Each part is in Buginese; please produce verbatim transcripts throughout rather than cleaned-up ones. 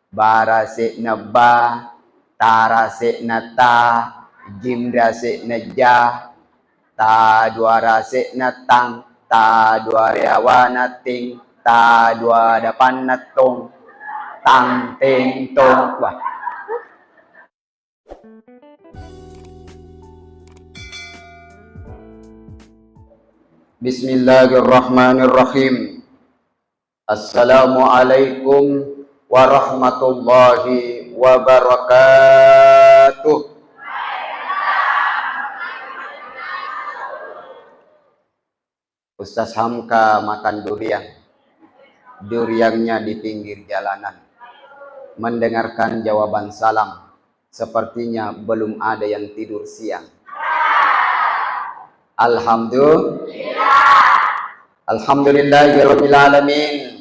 Ba rase'na ba, ta rase'na ta, jim rase'na ja, ta dua rase'na tang, ta dua riawana ting, ta dua dapanna tong, tang teng tong. Wah. Bismillahirrahmanirrahim. Assalamualaikum warahmatullahi wabarakatuh. Ustaz Hamka makan durian. Duriannya di pinggir jalanan. Mendengarkan jawaban salam. Sepertinya belum ada yang tidur siang. Alhamdulillah. Alhamdulillahirabbil alamin.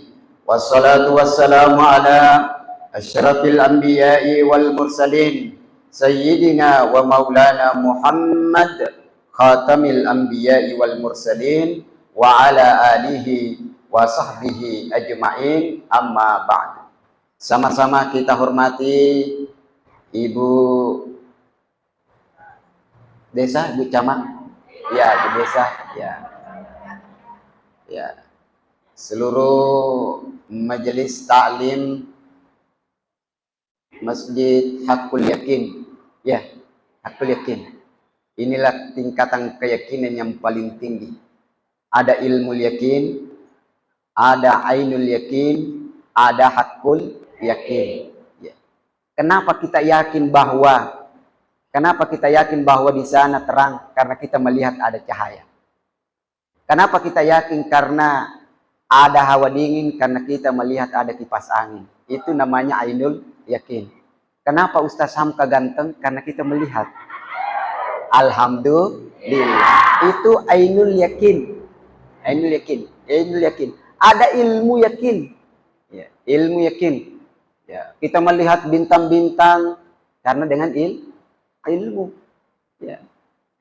Wassalatu wassalamu ala asyrafil anbiya'i wal mursalin, sayyidina wa maulana Muhammad, khatamil anbiya'i wal mursalin, wa ala alihi wa sahbihi ajma'in, amma ba'du. Sama-sama kita hormati Ibu Desa, Ibu Camat? Ya, Ibu Desa, ya. Ya. Seluruh majelis taklim Masjid Hakul Yakin. Ya, Hakul Yakin. Inilah tingkatan keyakinan yang paling tinggi. Ada ilmu yakin, ada ainul yakin, ada hakul yakin. Ya. Kenapa kita yakin bahwa, kenapa kita yakin bahwa di sana terang? Karena kita melihat ada cahaya. Kenapa kita yakin? Karena ada hawa dingin, karena kita melihat ada kipas angin. Itu namanya ainul yakin. Kenapa Ustaz Hamka ganteng? Karena kita melihat. Alhamdulillah. Itu ainul yakin. Ainul yakin. Ainul yakin. Ada ilmu yakin. Ya, ilmu yakin. Ya, kita melihat bintang-bintang karena dengan il-, ilmu. Ya.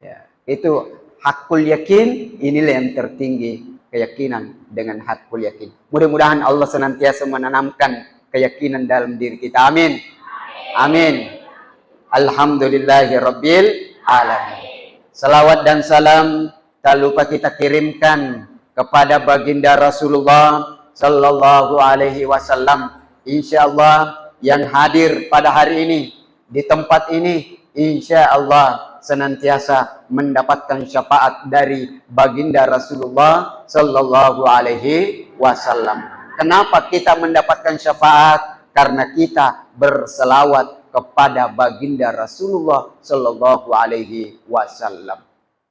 Ya. Itu hakul yakin, inilah yang tertinggi, keyakinan dengan hakul yakin. Mudah-mudahan Allah senantiasa menanamkan keyakinan dalam diri kita. Amin. Amin. Alhamdulillahi rabbil alamin. Salawat dan salam tak lupa kita kirimkan kepada Baginda Rasulullah sallallahu alaihi wasallam. Insya Allah yang hadir pada hari ini di tempat ini, insya Allah senantiasa mendapatkan syafaat dari Baginda Rasulullah sallallahu alaihi wasallam. Kenapa kita mendapatkan syafaat? Karena kita berselawat kepada Baginda Rasulullah sallallahu alaihi wasallam.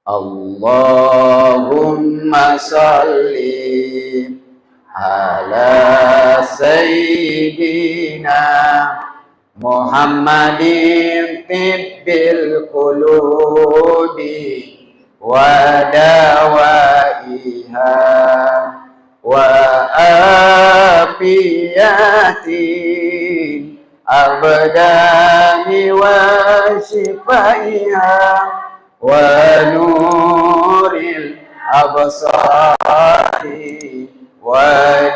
Allahumma salli ala sayyidina Muhammadin tibbil qulubi wa dawaiha wa afiyatil abdani wa shifaiha wa nuril absari wa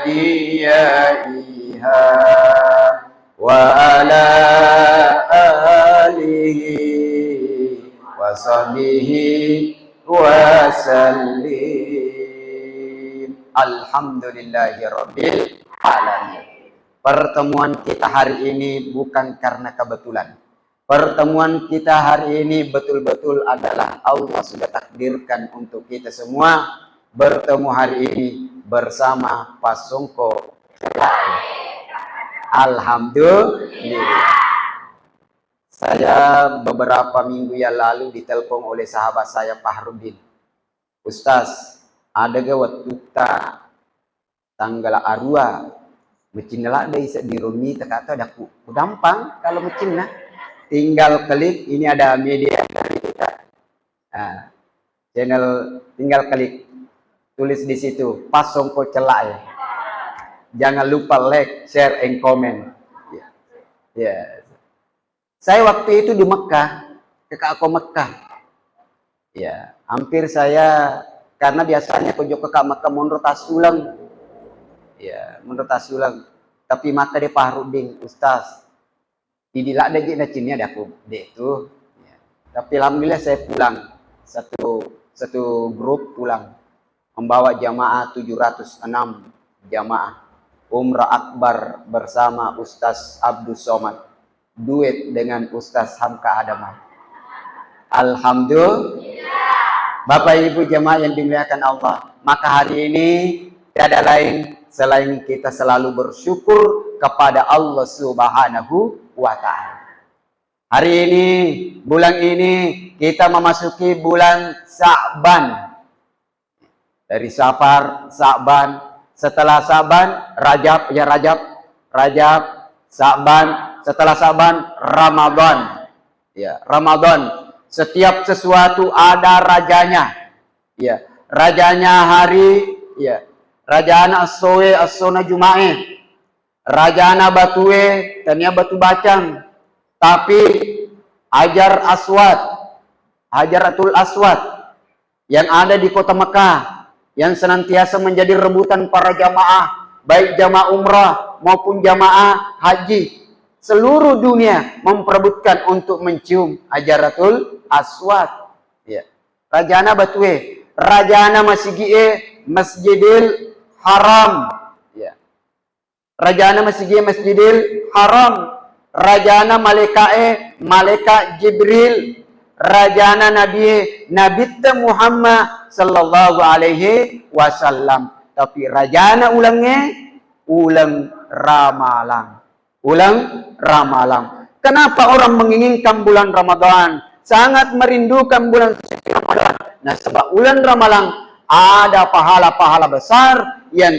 diyaiha wa ala alihi wa sahbihi wa sallim. Alhamdulillahi rabbil alamin. Pertemuan kita hari ini bukan karena kebetulan. Pertemuan kita hari ini betul-betul adalah Allah sudah takdirkan untuk kita semua bertemu hari ini bersama Pasongko. Alhamdulillah. Saya beberapa minggu yang lalu ditelepon oleh sahabat saya Fahrudin. Ustaz, ada ga wattutta tanggala arua, macinna ladde ise di Romi tekato ada ku, ku gampang kalau macinna. Tinggal klik, ini ada media dari kita. Ah, channel, tinggal klik. Tulis di situ, Pasongko Cella ya. Jangan lupa like, share, and comment. Ya. Ya. Saya waktu itu di Mekah, ke Kak Ako Mekah. Ya, hampir saya, karena biasanya ko jokka Kak Mekah monro tassuleng. Ya, monro tassuleng. Tapi makkeda Fahruddin, "Ustaz, idi ladde ji nacinnia." Daku, "De tu." Ya. Tapi alhamdulillah saya pulang. Satu, satu grup pulang. Membawa jamaah tujuh ratus enam jamaah. Umrah Akbar bersama Ustaz Abdus Somad. Duet dengan Ustaz Hamka Adama. Alhamdulillah. Bapak Ibu jamaah yang dimuliakan Allah, maka hari ini tiada lain selain kita selalu bersyukur kepada Allah Subhanahu wa Ta'ala. Hari ini, bulan ini, kita memasuki bulan Sya'ban. Dari Safar, Sya'ban, setelah Sya'ban, Rajab, ya Rajab, Rajab, Sya'ban, setelah Sya'ban, Ramadan. Ya, Ramadan. Setiap sesuatu ada rajanya. Ya, rajana hari, ya, rajana essoe, essona Jumae, rajana batue, tania batu bacang, tapi Hajar Aswad, Hajaratul Aswad yang ada di kota Mekah, yang senantiasa menjadi rebutan para jamaah, baik jamaah umrah maupun jamaah haji seluruh dunia memperebutkan untuk mencium Hajaratul Aswad. Ya. Rajana batue, rajana masigi'e Masjidil Haram. Ya. Rajana masigi'e Masjidil Haram. Rajana malaika'e, malaikat Jibril. Rajana nabie, Nabitta Muhammad sallallahu alaihi wasallam. Tapi rajana ulengnge, uleng Ramalang. Uleng Ramalang. Kenapa orang menginginkan bulan Ramadan? Sangat merindukan bulan suci Ramadan. Nasaba uleng Ramalang ada pahala-pahala besar yang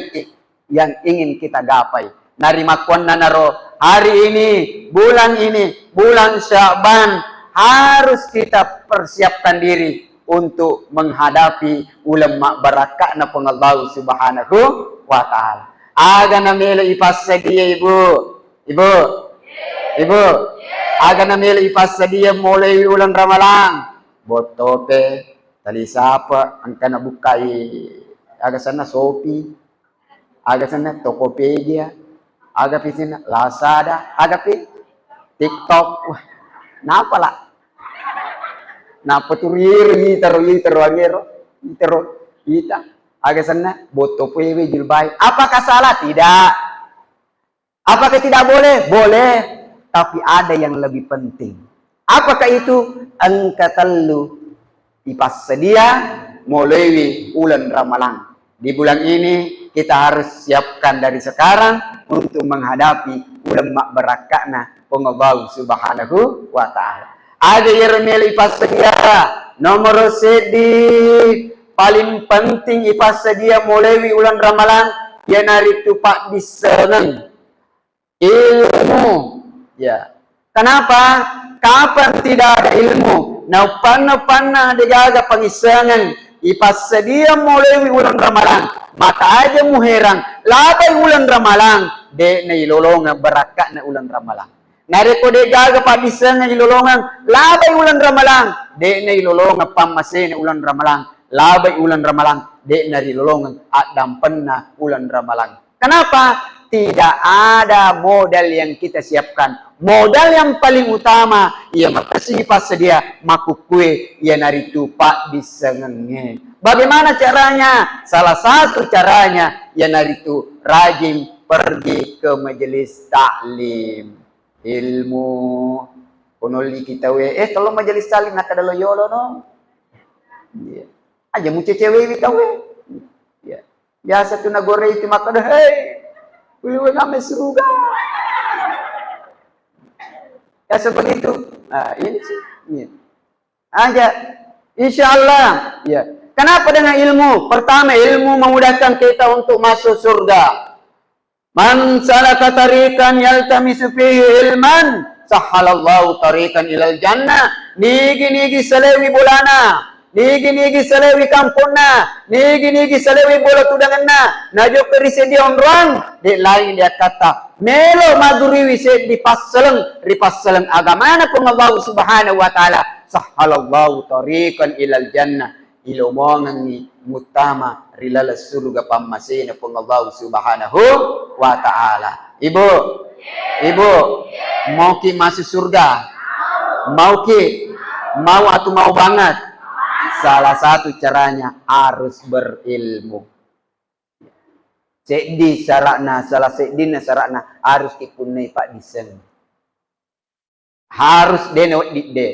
yang ingin kita gapai. Narimakkuannanaro hari ini, bulan ini, bulan Sya'ban, harus kita persiapkan diri untuk menghadapi uleng mabbarakka'na Puang Allahu Subhanahu wa Ta'ala. Aga namelo ipassadia, Ibu? Ibu? Ibu? Aga namelo ipassadia moloiwi uleng Ramalang? Bottope, tali sapa, engka nabukkai aga senna, Shopee, aga senna, Tokopedia, aga pi senna, Lazada, aga pi, TikTok. Wah, napa la? Napa tu riri, itaro, itaro, angero, itaro, ita. Aga senna, botto pewe jilbae. Apakah salah? Tidak. Apakah tidak boleh? Boleh. Tapi ada yang lebih penting. Apakah itu? Engka tellu ipassedia moloiwi uleng Ramalang. Di bulan ini kita harus siapkan dari sekarang untuk menghadapi uleng mabbarakka'na Puang Allahu Subhanahu wa Ta'ala. Aga iyaro melo ipassedia? Nomoro seddi, paling penting ipassedia moloiwi uleng Ramalang, iyanaritu paddissengeng. Ilmu. Ya. Kenapa? Kapan tidak ada ilmu? Nauppanna-uppanna degaga pangissengeng, ipassedia moloiwi uleng Ramalang. Maka aja muherang, labai uleng Ramalang, de'na ilolongeng barakka'na uleng Ramalang. Narekko degaga paddissengeng ilolongeng, labai uleng Ramalang, de'na ilolongeng pammasena uleng Ramalang. Labai uleng Ramalang, de'na rilolongeng addampenna uleng Ramalang. Kenapa? Tidak ada modal yang kita siapkan. Modal yang paling utama, iya makessigi passedia makkukkue, iyanaritu paddissengengnge. Bagaimana caranya? Salah satu caranya, iyanaritu rajin pergi ke majelis taklim. Ilmu. Konolli kita we, eh, kalau majelis taklim nakkeda lo yolo no. Iya. Aja mucecewewi tauwe. Ya. Biasa tu nagorei tu makkeda, "Hei, uluwe name suruga." Biasa begitu. Nah, ini sih. Iya. Aja. Insya Allah. Ya. Kenapa dengan ilmu? Pertama, ilmu memudahkan kita untuk masuk surga. "Man salaka tariqan yaltamisu fihi ilman, sahhalallahu tariqan ilal jannah." Nigi-nigi salewi bolana, nigi-nigi salewi kamponna, nigi-nigi salewi bola tudangenna, najokka ri seddi onrong, de laing diakkata melo magguriwi seddi passaleng ri passaleng agamana Puang Allahu Subhanahu wa Ta'ala, sahhalallahu tariqan ilal jannah. Ilomongengngi muttama ri laleng suruga pammasena Puang Allahu Subhanahu wa Ta'ala. Ibu, ibu, mauki masuk surga? Mauki? Mau atau mau banget? Salah satu caranya harus berilmu. Seddi syaratna, salah seddinna syaratna harus kipunnai paddisseng. Harus de nawedding de.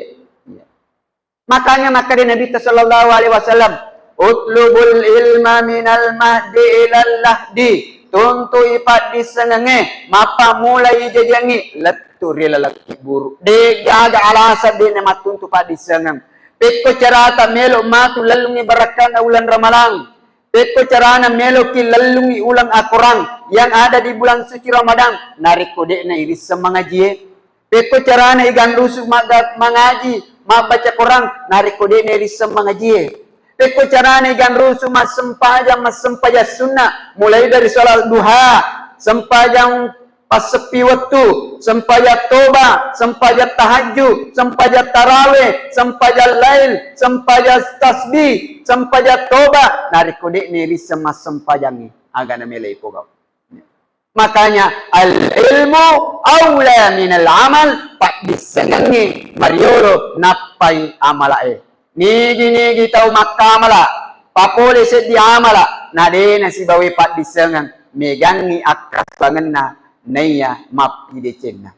Makanya makkeda Nabitta sallallahu alaihi wasallam, "Utlubul ilma minal mahdi ilal lahdi." Tuntui paddissengengnge, mappammulai jajiangngi lettu ri laleng kibburu. De gaga alasan de namattuntu paddissengeng. Pekko carata melo matu lellungngi barakkana uleng Ramalang. Pekko carana meloki lellungngi uleng akorang yang ada di bulan suci Ramadan, narekko de'na irisseng mangajie. Pekko carana iganrusu magga-, mangaji, mabbaca Korang, narekko de'na irisseng mangajie. Pekko carana iganrusu massempajang, massempajang sunnah, mulai dari salat duha, sempajang passeppi wettu, sempajang toba, sempajang tahajud, sempajang tarawih, sempajang lail, sempajang tasbih, sempajang toba, narekko de'na irisseng massempajangngi, aga namelai pogau. Makanya, al ilmu aula minal amal, paddissengengngi mariolo nappai amalae. Nigi-nigi tau makkamala, papole seddi amala, na de nasibawai paddissengeng, megangngi akkasangenna naiya mappidecenna.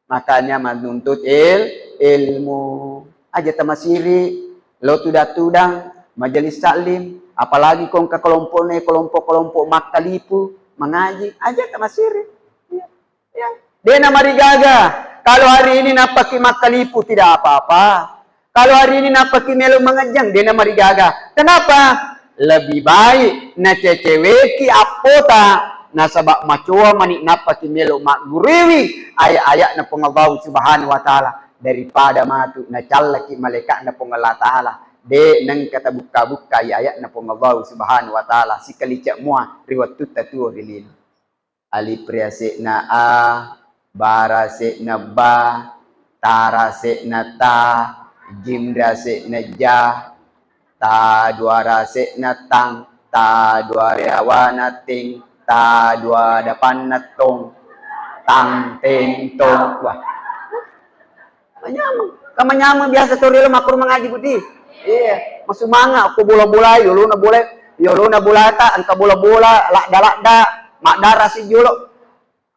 Makanya menuntut il-, ilmu. Aja tamasiri, lo tudang-tudang, majelis taklim, apalagi ko engka kelompokna, kelompok-kelompok makkalipu, mangaji, aja tamasiri. Iya, iya. De namarigaga. Kalau hari ini nappaki makkalipu, tidak apa-apa. Kalau hari ini nappaki melo mangejjang, de namarigaga. Kenapa? Lebih baik naceceweki appota, nasaba macoa mani nappaki melo magguruiwi ayat-ayatna Puang Allahu Subhanahu wa Ta'ala, daripada matu nacallaki malaikatna Puang Allah Ta'ala. De nengka tabukka-bukkai ayatna Puang Allahu Subhanahu wa Ta'ala, sikali cak mua ri wattutta tuo ri lino. Alif riase'na a, ba rase'na ba, ta rase'na ta, jim riase'na ja, ta dua rase'na tang, ta dua riawana ting, ta dua dapanna tong, tang teng tong. Wah. Manyameng. Kan manyameng biasa to riolo makkuro mangaji budi. Iya, masumanga ko bola-bola, yolona bola, yolona bolata, engka bola-bola, ladda-ladda, maddara sijolo.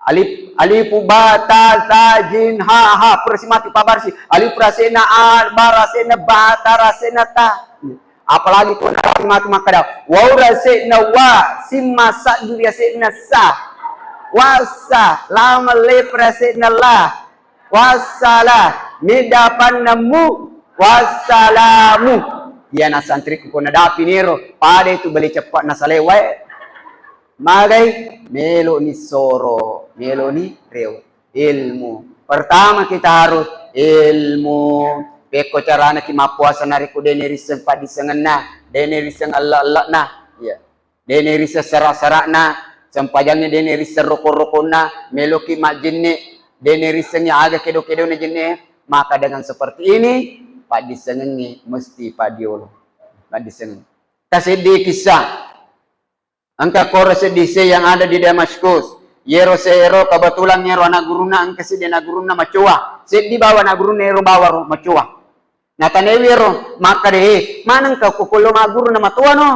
Alif, alifu ba ta sa jin ha ha, pura simatu pabarsi. Alif rasena a, ba rasena ba, ta rasena ta. Apalagi ko matu makkeda, wau rasena wa, simma saddu riasena sa. Wasa, lama lep rasena la. Wassala, meddapanna mu, wassalamu. Iyana santriku ko nadapi nero, pada itu beli cepat nasalewa e. Magai, meloni soro, meloni reo. Ilmu. Pertama kita harus ilmu. Pekko carana ki mappuasa narekko dene risseng paddisengenna, dene risseng ella-ellana. Iya. Dene risseng sara-sarana, sempajangnge dene risseng roko-rokonna, meloki majjenne, dene risseng aga kedo-kedona jenne, maka dengan seperti ini, paddissengengnge mesti padiolo. Paddisengeng. Taseddi kisah. Engka koro seddi se yang ada di Damaskus. Yero se ero kebetulan yero anak gurunna, engka seddi anak gurunna macoa. Seddi bawa anak gurunna ero bawa ro macoa. Natanaiwi ero, makkeda, "Eh, maneng kau ko kollo magguru na matoa no?"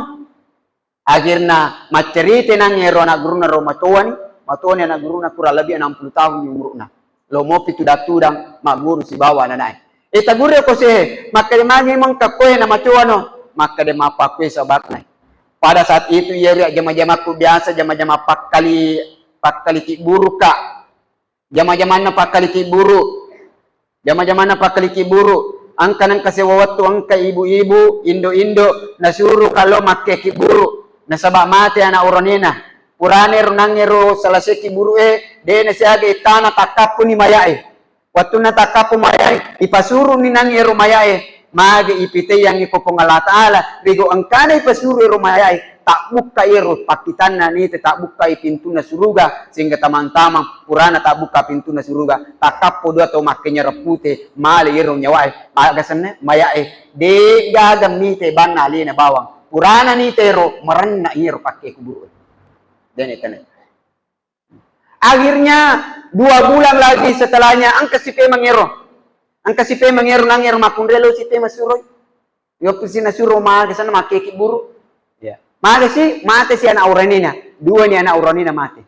Akhirna maccerita nang ero anak gurunna ro matoani, matoani anak gurunna kurang lebih enam puluh tahun di umurna. Lo mopi tudang-tudang magguru sibawa ananae. "Eh, taguru ko se, makkeda magi mengka koe na macoa no?" Makkeda, "Mappakkue sabarna." Pada saat itu iya ri jama-jamakku biasa jama-jama pakkali, pakkali kibburuka. Jama-jamanna pakkali kibburu. Jama-jamanna pakkali kibburu. Engka nengka sewa wettu engka ibu-ibu, indo-indo nasuru kalo makke kibburu. Nasaba mate anak uranena. Purane ro nangero selesai kibburu e, de nasiaga ittana takkappuni mayae. Wettunna takkappu mayae, ipasuruni nang ero mayae, magi ipiteiyangngi ko Puang Allah Ta'ala, rigo engkana ipasuru ero mayae, tabbukka ero pakkitanna nite tabbukkai pintunna suruga, sehingga tamang-tamang purana tabbukka pintunna suruga, takkappo dua tau makkenya reppute, male ero nyawae, maga senna mayae, de gaga mite banna alena bawang, purana nite ero, merenna ero pakke kuburu. Dene tene. Akhirnya dua bulan lagi setelahnya, engka si pemeng ero. Engka si pemeng ero, nang ero makkunrai lo si pemeng suroi. Yoppi si nasuro maga senna makkeki buru. Ya. Maga si, mate si anak uranina. Dua ni anak uranina mate.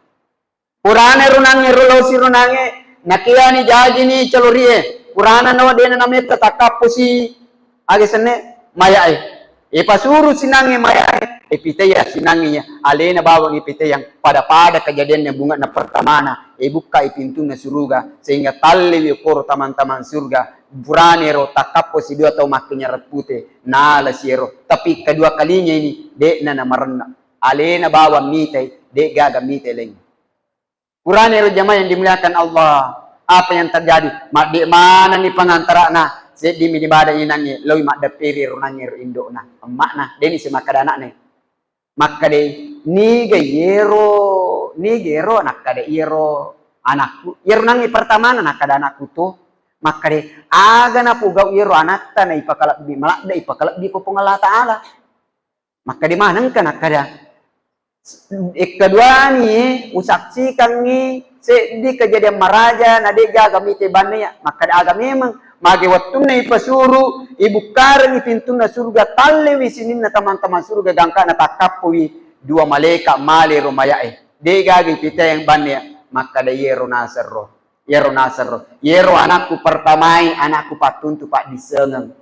Purana ero nang ero lo si ro nange, nakiani jajini calorie. Purana no dena nametta takkappo si aga senna mayae. E pasuru sinangnge mayae, e pitaya sinangnge ya. Alena bawang e pitayang pada-pada kejadiannya bunga na pertamana. E bukka e pintunna suruga sehingga tallewi koro tamang-tamang surga. Purana ero takkappo si dua tau makkenyarang pute. Nala si ero. Tapi kedua kalinya ini, de'na namarenna. Alena bawang mitai, de gaga mitai laing. Purana ero jamaah yang dimuliakan Allah, apa yang terjadi? Madde manenni pangantara'na, seddi mi di bada inangnge, loi maddepperi ero nangnge ero indo'na, emma'na, deni si makkada anakna. Makkada, "Niga yero, niga yero?" Nakkada, "Yero anakku." Yero nangnge pertamana nakkada anakku to. Makkada, "Aga napogau yero anatta na ipakalebbi, maladde ipakalebbi ko Puang Allah Ta'ala." Makkada manengka nakkada, "Ekkaduani usaksikangngi seddi kejadian maraja na de gaga mite banne ya." Makkada, "Aga memang?" Mage wettunna ipasuru, ibukkarengngi pintunna surga, tallewi sininna tamang-tamang surga gangkana takkappowi dua malaika male ro mayae. De gaga ipitayang banne ya. Makkada, "Yero naserro, yero naserro. Yero anakku pertamai, anakku pattuntu paddissengeng."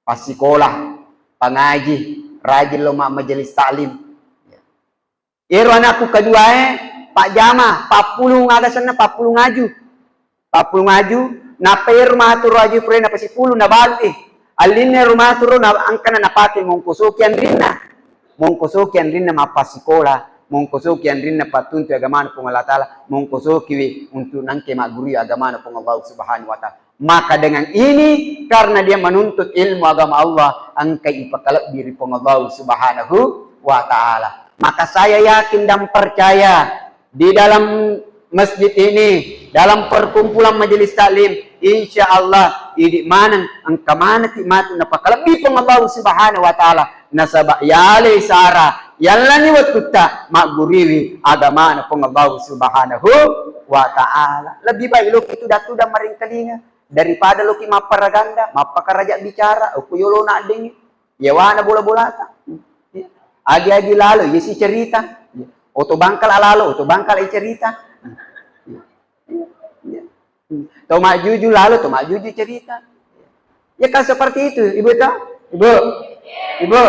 Passikola, pangaji, rajin lo ma-, majelis taklim. Ero anakku keduae, pajjama, pappulung aga senna, pappulung aju. Pappulung aju, nappa ero maturu aju pura napasipulung, nabalu i. Allinna ero maturu na angkana napake mongkosoki anrinna. Mongkosoki anrinna mappassikola, mongkosoki anrinna pattuntu agamana Puang Allah Ta'ala, mongkosokiwi untuk nangke maggurui agamana Puang Allah Subhanahu wa Ta'ala. Maka dengan ini, karena dia menuntut ilmu agama Allah, engka ipakalebbi ri Puang Allah Subhanahu wa Ta'ala. Maka saya yakin dan percaya di dalam masjid ini, dalam perkumpulan majelis taklim, insya Allah idi maneng, engka manengki matu napakalebbi Puang Allah Subhanahu wa Ta'ala. Nasaba yalai sara, yallani wettutta magguriwi agamana Puang Allah Subhanahu wa Ta'ala. Lebih baik loki tudang-tudang maringkalinga daripada loki mapparaganda, mappakaraja bicara, okko yolona addengnge, yawana bola-bolata. Agi-agi lalo, iya si cerita. Oto bangkala lalo, oto bangkala cerita. Iya, iya. Tau majjuju lalo, tau majjuju cerita. Ya kan seperti itu, Ibu, toh? Ibu. Ibu.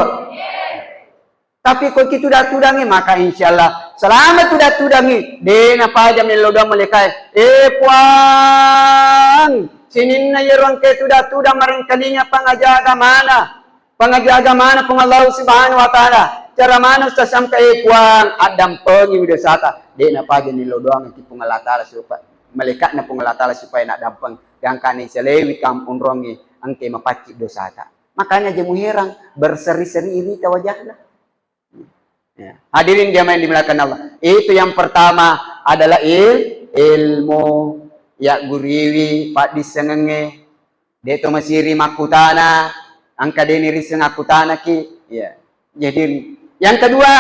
Tapi ko ki tudang-tudangi, maka insya Allah selama tudang-tudangi, de napaja mello doang malaikae. Eh, Puang, sininna yero engke tudang-tudang maringkalinga pangaja agamana. Pangaja agamana Puang Allah Subhanahu wa Ta'ala. Cara mana Ustaz sampai, eh, Puang, addampengi dosata. De napaja mello doang ki Puang Allah Ta'ala supaya malaikatna Puang Allah Ta'ala supaya naddampeng. Gangkana isalewi kam onrongi engke mapacci dosata. Makanya aja muherang, berseri-seri irita wajahna. Ya. Hadirin jamaah yang dimuliakan Allah. Itu yang pertama adalah il-, ilmu. Ya guriwi paddissengengnge. De to masiri makkutana, engka deni risseng akkutanaki. Ya. Jadi yang kedua,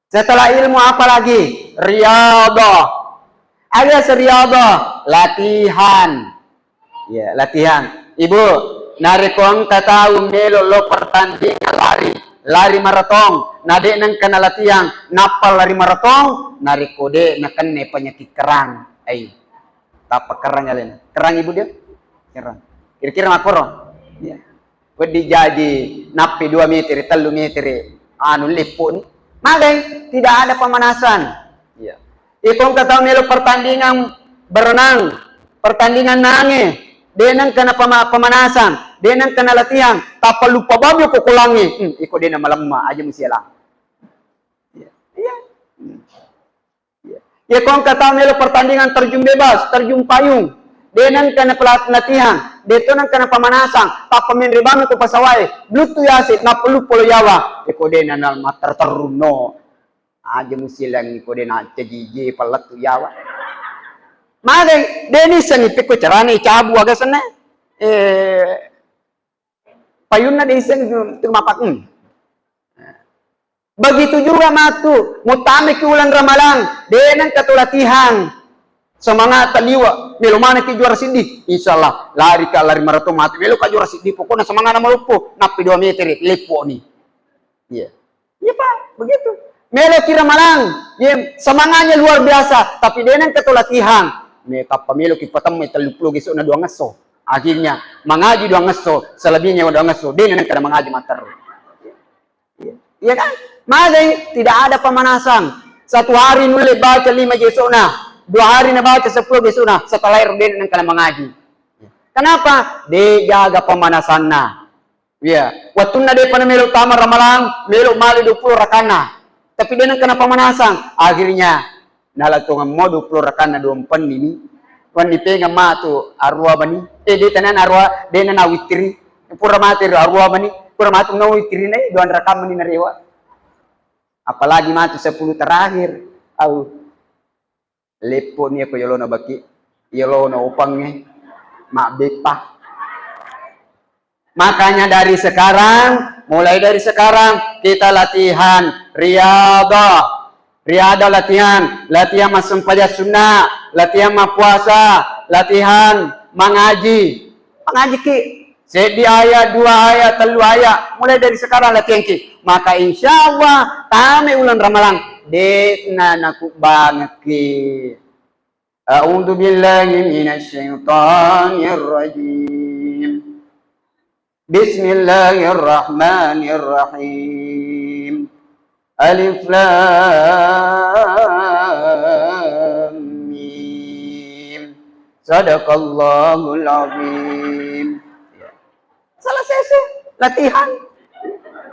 setelah ilmu apa lagi? Riyadhah. Alias riyadhah, latihan. Ya, latihan. Ibu, narekko engka tau melo lo pertandingan lari, lari maraton, na de nengka na latihan, nappa lari maraton, narekko de nakenne penyakit kerang. Ai, tappa kerang alena. Kerang ibu dia? Kerang. Kira-kira makkoro? Ya. Wedding jaji nappi dua meter, tellu meter, anu, leppo ni. Magai, tidak ada pemanasan. Iya. Iko engka tau melo pertandingan berenang, pertandingan nange, de nengka na pema-, pemanasan, de nengka na latihan, tappa lupa bami ko kolangnge. Hmm, iko de na malemma, aja musialang. Iya. Iya. Hmm. Iya ko engka tau melo pertandingan terjun bebas, terjun payung, de nengka na pelat-, latihan, de to nengka na pemanasan, tappa menre bami ko pasawae, bluttu yase, nappa luppo lo yawa, iko de na, na matterterrunno. Aja musialangi ko de na cajije pallettu yawa. Magai, de nissengi pekko carane cabu aga senna. Eh, payunna de isseng tu mapak. Hmm. Begitu juga matu, muttamaki uleng Ramalang, de nengka to latihan. Semangat liwa, melo manekki juara siddi. Insya Allah, lari ka lari maraton matu, melo ka juara siddi, pokoknya semangat na maloppo, nappi dua meter, leppo ni. Iya. Iya, Pak, begitu. Melo ki Ramalang, ya, semangatnya luar biasa, tapi de nengka to latihan. Me tappa melo ki patemmu tellu pulo geso na dua ngesso. Akhirnya, mengaji dua ngesso, selebihnya dua ngesso, de nengka na mengaji matteru. Iya kan? Magai, tidak ada pemanasan. Satu hari nulle baca lima gesona, dua hari na baca sepuluh gesona, setelah itu de nengka na mengaji. Kenapa? De jaga pemanasanna. Iya, wattunna depa na melo tama Ramalang, melo male dua pulo rakanna. Tapi de nengka na pemanasan. Akhirnya, nalatongemmo dua pulo rakanna dua mpenni mi. Wenni pengeng matu arua mani. Eh, de tanana arua, de na witiri. Pura matu arua mani. Pura matu na witiri na, eh, dua rakaat mani narewa. Apalagi matu sepuluh terakhir. Au. Leppo ni ko yolona baki, yolona opangnge, mabbeppa. Makanya dari sekarang, mulai dari sekarang kita latihan riadah. Riadah latihan, latihan massempajang sunnah, latihan mappuasa, latihan mangaji. Mangaji ki, seddi ayat, dua ayat, tellu ayat, mulai dari sekarang latihan ki. Maka insya Allah, tame uleng Ramalang, de na nakubbangekki. A'udzu billahi minasy syaithanir rajim. Bismillahirrahmanirrahim. Alif Lam Mim. Sadaqallahul Azim. Selesai su, latihan.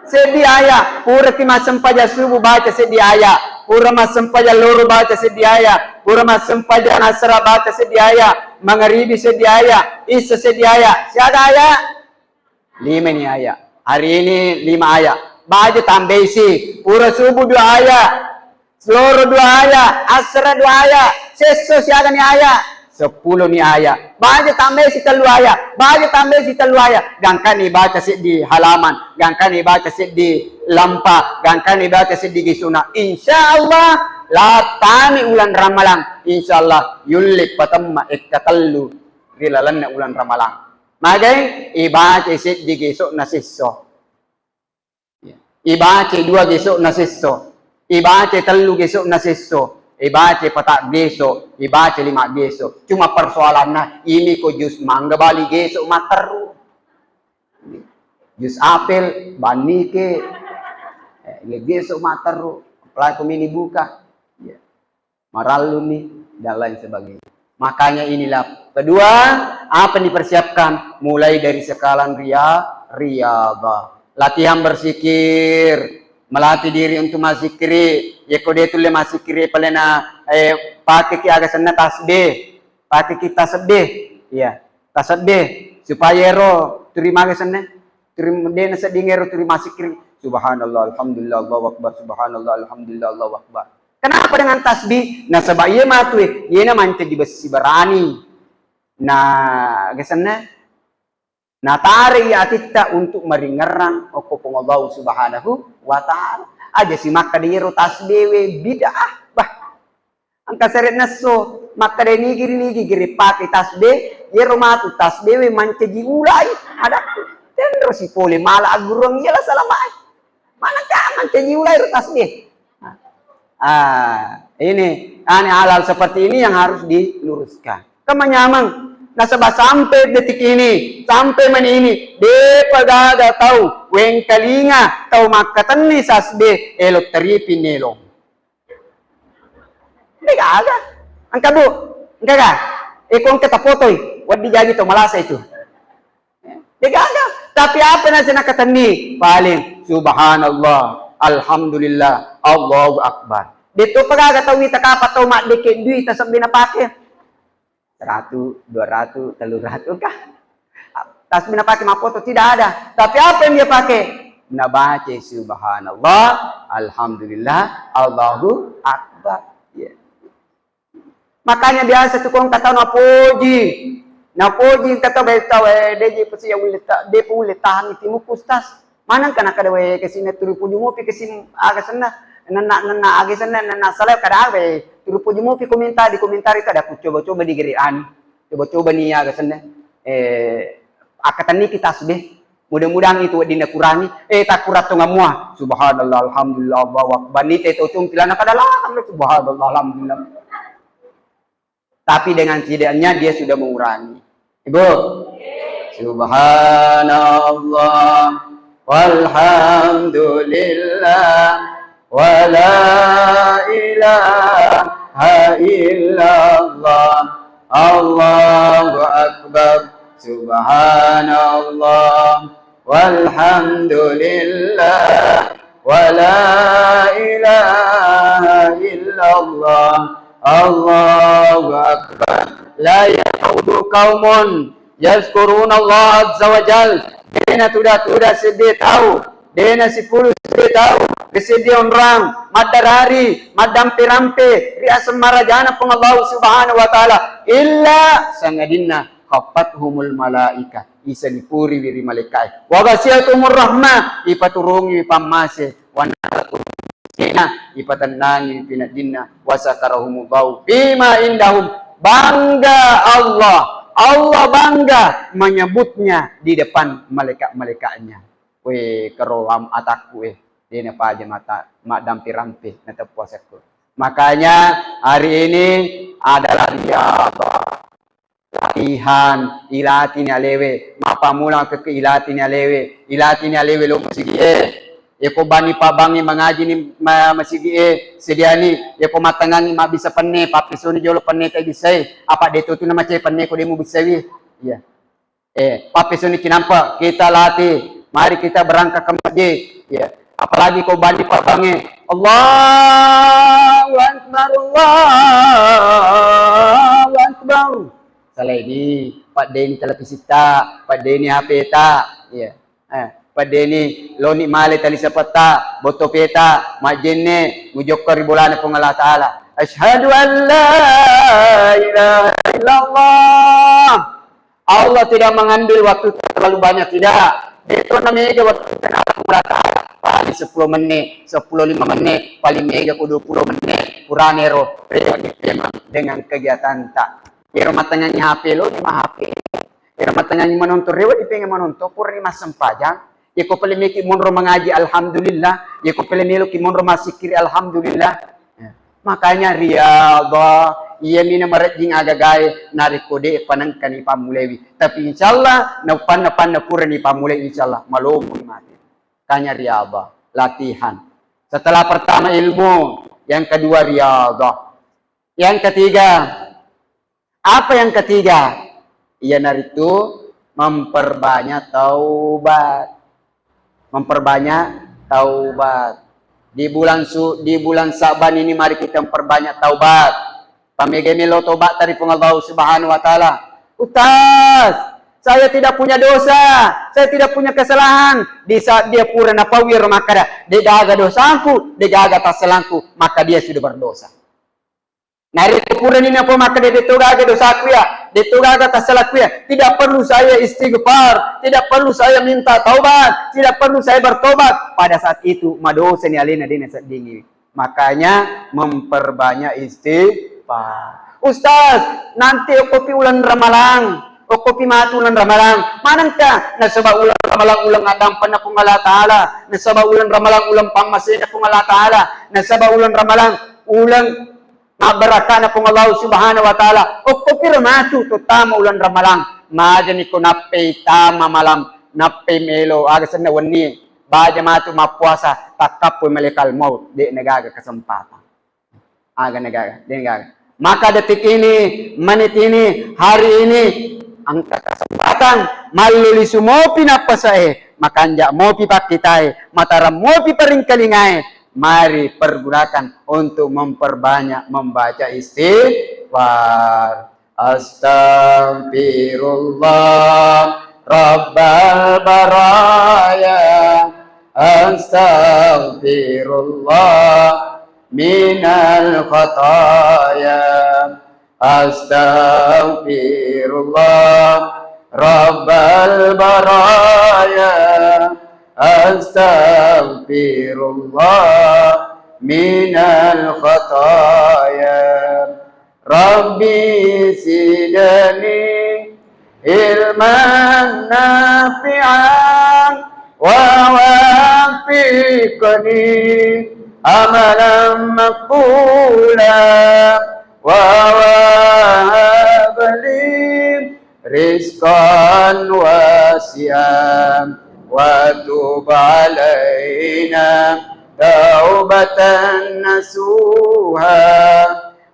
Seddi ayat, pura ki massempajang subuh baca seddi ayat, pura massempajang loro baca seddi ayat, pura massempajang asara baca seddi ayat, mangaribi seddi ayat, isya seddi ayat, siaga ayat? Lima ni ayat. Hari ini lima ayat. Baca tambaisi, pura subuh dua ayat, loro dua ayat, asara dua ayat, sesso siaga ni ayat? Seppulo ni ayat. Baca tambaisi tellu ayat, baca tambaisi tellu ayat. Gangkani baca seddi halaman, gangkani baca seddi lampa, gangkani baca seddi gesona. Insya Allah, lattami uleng Ramalang. Insya Allah, yulle patemma ekka tellu ri lalenna uleng Ramalang. Magai, ibaca seddi gesona sesso. Ya. Ibaca dua gesona sesso, ibaca tellu gesona sesso, ibaca pata geso, ibaca lima geso. Cuma persoalanna, ini ko jus mangga bali geso matteru. Jus apel, bannike, eh, le geso matteru, apalagi ko mini buka. Ya. Maralluni, dan lain sebagainya. Makanya inilah kedua, apa yang dipersiapkan? Mulai dari sekarang ria-, riadah. Latihan bersikir, melatih diri untuk mazzikiri. Yeko de tulle mazzikiri, palena, eh, pake ki aga senna tasbih, pake ki tasbih, iya, tasbih, supaya ero turi maga senna. Turi, de nasedding ero turi mazzikiri. Subhanallah, alhamdulillah, Allahu Akbar, subhanallah, alhamdulillah, Allahu Akbar. Kenapa dengan tasbih? Nasaba iya matu e, iyena mancaji bessi barani. Na, gesenna, natare iya atitta untuk maringerrang okko Puang Allah Subhanahu wa Ta'ala. Aja si makkeda iyero tasbih we bid'ah. Bah, Engka sere'na esso, makkeda nigi ri nigi gere pake tasbih, iyero matu tasbih we mancaji ulai, adakku. Tenro si pole mala agguruang iya la salamae. Manengka mancaji ulai ro tasbih. Ah, ini, ane hal-hal seperti ini yang harus diluruskan. Kemanyamang, nasaba sampai detik ini, sampai menit ini, depa gaga tau wengkalinga tau makkatenni tasbih, elo teripi nelong. Degaga. Engka, Bu. Engka ga? Eh, ko engka tapotoi. Wedding jaji to malasa itu. Degaga. Tapi apa nasi nakatenni? Paling subhanallah, alhamdulillah, Allahu Akbar. Deto pagaga tau wita kapa tau maddeke dui tasebbi napake. Seratu, dua ratu, tellu ratu kah? Tasbih napake mappoto, tidak ada. Tapi apa yang dia pakai? Nabaca subhanallah, alhamdulillah, Allahu Akbar. Ya. Makanya biasa tu kong kata napoji. Napoji kata baik tahu, eh, dia je pasti yang boleh tak, dia pun boleh tahan itu mukus tas. Maneng kana kada we kesina turu poji mopi kesim aga senna, nenna, nenna aga senna, nenna salah kada we turu poji mopi komentar, di komentar itu ada ku coba-coba di geri anu. Coba-coba ni aga senna. Eh, akkatenni ki tasbih. Mudah-mudahan itu wedding nakurangi. Eh, takkuratto ngamua. Subhanallah, alhamdulillah, Allahu akbar. Ni te to cung pilana kada lah. Subhanallah, alhamdulillah. Tapi dengan setidaknya dia sudah mengurangi. Ibu, subhanallah, walhamdulillah, wala ilaha illallah, Allahu akbar, subhanallah, walhamdulillah, wala ilaha illallah, Allahu akbar. La ya'udu qaumun yazkuruna Allah azza wa jal. Dena tuda-tuda sedde tau, dena sipulu sedde tau, sedde onrang, maddarari, maddampe-rampe ri aseng marajana Puang Allah Subhanahu wa Ta'ala, illa sangadinna khaffathumul malaika, isengi puriwi ri malaika'e. Wa ghasyiyathumur rahmah, ipaturungiwi pammase. Wa nazaghatuhum sakina, ipatennangiwi pinaddinna. Wa zakarahumullahu fima indahum, bangga Allah, Allah bangga menyebutnya di depan malaikat-malaikatnya. We, kero am-, atakku, eh, dena paja mata, maddampe-rampe nateppu asekku. Makanya hari ini adalah riyadhah. Latihan, ilatini alewe, mappammula ke, ke ilatini alewe, ilatini alewe lo masigi e. Yako bani pabangi mangaji ni ma-, masigi e, sediani, yako mattengangi mabbissa penne, pappesoni jolo penne te bissai, apa de to tu namace penne ko de mubissaiwi. Iya. Eh, pappesoni cinampa, kita latih. Mari kita berangkat ke masjid. Iya. Apalagi ko bani pabangi. Allahu Akbar, Allahu Akbar. Salaini, paddeni televisitta, paddeni H P-ta, iya. Eh, paddeni loni male tali sapetta, botto peta, majjenne, mujokka ri bolana Puang Allah Ta'ala. Asyhadu an la ilaha illallah. Allah tidak mengambil waktu terlalu banyak, tidak. Itu namanya waktu tengah Allah Ta'ala. Paling sepuluh menit, sepuluh lima menit, paling mega ku dua puluh menit. Kurang ero, memang dengan kegiatan tak. Ero mattengangi H P lo, di ma H P. Ero mattengangi manonton, rewa dipengen manonton, purani massempajang. Yako pale meki monro mangaji, alhamdulillah. Yako pale meloki monro massikkiri, alhamdulillah. Ya. Makanya riyadhah, iya mina marejjing agagae, narekko de panengkani pammulewi. Tapi insyaallah, naupanna-panna purani pammulai, insyaallah, malomo mati. Makanya riyadhah, latihan. Setelah pertama ilmu, yang kedua riyadhah. Yang ketiga, apa yang ketiga? Iyanaritu memperbanyak taubat. Memperbanyak taubat. Di bulan su-, di bulan Sa'ban ini mari kita memperbanyak taubat. Pamega melo taubat dari Puang Allah Subhanahu wa Ta'ala. Ustaz, saya tidak punya dosa, saya tidak punya kesalahan. Di saat dia pura napaui ro makkada, de gaga dosaku, de gaga tassalangku, maka dia sudah berdosa. Narekko purani napau makkeda, de to gaga dosaku ya, de to gaga tassalaku ya, tidak perlu saya istighfar, tidak perlu saya minta taubat, tidak perlu saya bertobat. Pada saat itu madosani alena, de naseddingi. Makanya memperbanyak istighfar. Ustaz, nanti okkopi uleng Ramalang, okkopi matu uleng Ramalang. Manengka? Nasaba uleng Ramalang uleng addampenna Puang Allah Ta'ala. Nasaba uleng Ramalang uleng pammasena Puang Allah Ta'ala. Nasaba uleng Ramalang uleng mabbarakana Puang Allah Subhanahu wa Ta'ala. Okkopiro matu tottama uleng Ramalang, majani ko nappai tama malam, nappai melo aga senna wenni, baja matu mappuasa, takkappoi malaikat maut, de' nagaga kesempatan. Aga nagaga, de' nagaga. Maka detik ini, menit ini, hari ini, engka kesempatan, mallu lisu mopi nappasae, makanja mopi pakkitae, mataram mopi paringkalingae, mari pergunakan untuk memperbanyak membaca istighfar. Astaghfirullah Rabbal baraya. Astaghfirullah minal khataya. Astaghfirullah Rabbal baraya. أستغفر الله من الخطايا. رب زدني علما نافعا ووفقني عملا مقبولا وهب لي رزقا واسعا وتب علينا توبة نصوحا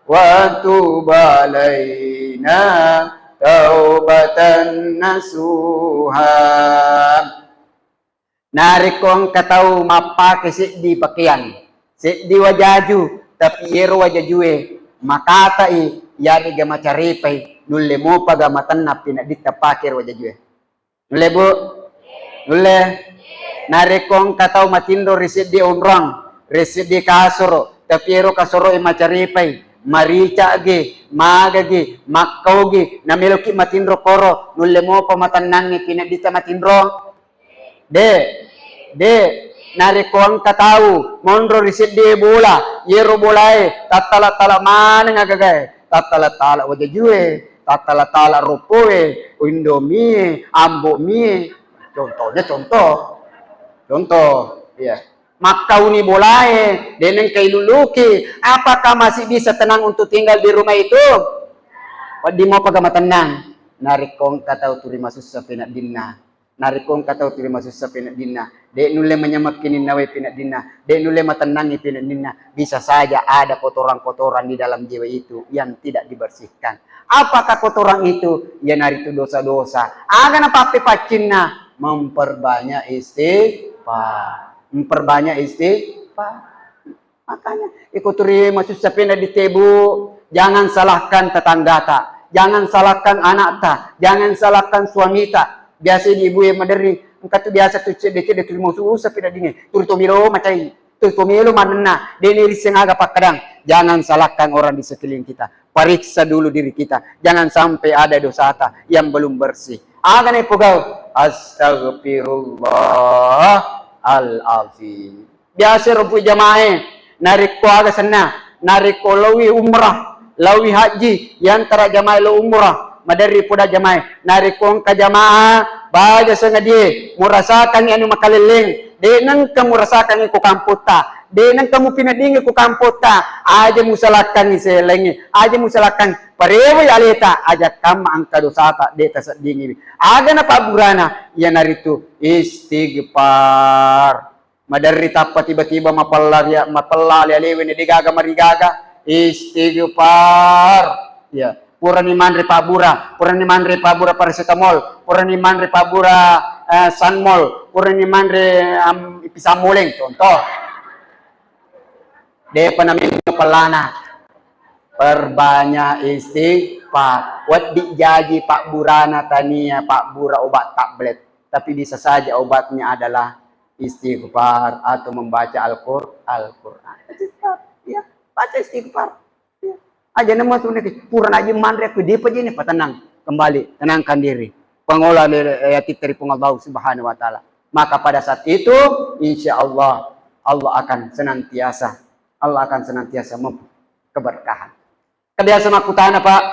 وتب علينا توبة نصوحا. Narekko engka tau mappake seddi pakeang, seddi wajaju, tapi iyero wajajue makatai, yarega macarepai, nulle mopaga matenna pinadditta pake ero wajajue? Nulle, Bu? Nulle? Narekko engka tau matinro ri seddi onrong, ri seddi kasoro, tapi ero kasoroe macarepai, marica'gi, magagi, makkaugi, nameloki matinro koro, nulle mopa matennangngi pinadditta matinro? De, de, narekko engka tau monro ri seddie bola, yero bolae tattala-tala maneng agagae, tattala-tala wajajue, tattala-tala roppoe, indomie, ambo'mie. Contohnya contoh. Contoh, iya. Makkauni bolae, de nengka iluluki. Apakah masih bisa tenang untuk tinggal di rumah itu? Wedding mopaga matennang. Narekko engka tau tuli masussa peneddinna, narekko engka tau tuli masussa peneddinna, de nulle manyamekki ninnawe peneddinna, de nulle matennangi peneddinna, bisa saja ada kotoran-kotoran di dalam jiwa itu yang tidak dibersihkan. Apakah kotoran itu? Iyanaritu dosa-dosa. Aga napappepaccinna? Memperbanyak istighfar. Memperbanyak istighfar. Makanya, iko tuli masussa pena di tebu, jangan salahkan tetanggata, jangan salahkan anakta, jangan salahkan suamita. Biasa di ibu yang maderri, engka tu biasa tu cedde-cedde tuli masussa pena dinge, tuli to melo macai, tuli to melo manenna, deni risseng aga pakkadang. Jangan salahkan orang di sekeliling kita. Periksa dulu diri kita. Jangan sampai ada dosata yang belum bersih. Aga ne pogau? Astagfirullahalazim. Biasa ro pu jamae, narekko aga senna, narekko laowi umrah, laowi haji, yantara jamae lo umrah, maderri poda jamae, narekko engka jamaah baja sengadie, murasakangngi anu makalelleng, de nengka murasakangngi ko kampotta, de nengka mupineddingi ko kampotta, aja musalakkangngi selengnge, aja musalakkangngi, parewai aleta, aja kamma engka dosata, de taseddingiwi. Aga napabburana, iyanaritu istighfar. Maderri tappa tiba-tiba mapella ria-, mapella ale-alewe ne degaga marigaga, istighfar. Ya, purani manre pabbura, purani manre pabbura paracetamol, purani manre pabbura, eh, sanmol, purani manre, am, pisang moleng, contoh. Depa namenno pellana. Perbanyak istighfar. Wedding jaji pabburana tania pabbura obat tablet, tapi bisa saja obatnya adalah istighfar atau membaca Al-Qur-, Al-Quran. Istighfar, ya, baca istighfar. Ya. Aja nama tu nanti pura aja manre aku, dia aja ini patenang kembali, tenangkan diri. Pengolah hati dari Allah Subhanahu wa Ta'ala. Maka pada saat itu, insya Allah, Allah akan senantiasa, Allah akan senantiasa memberi keberkahan. Kebiasa makkutana, Pak,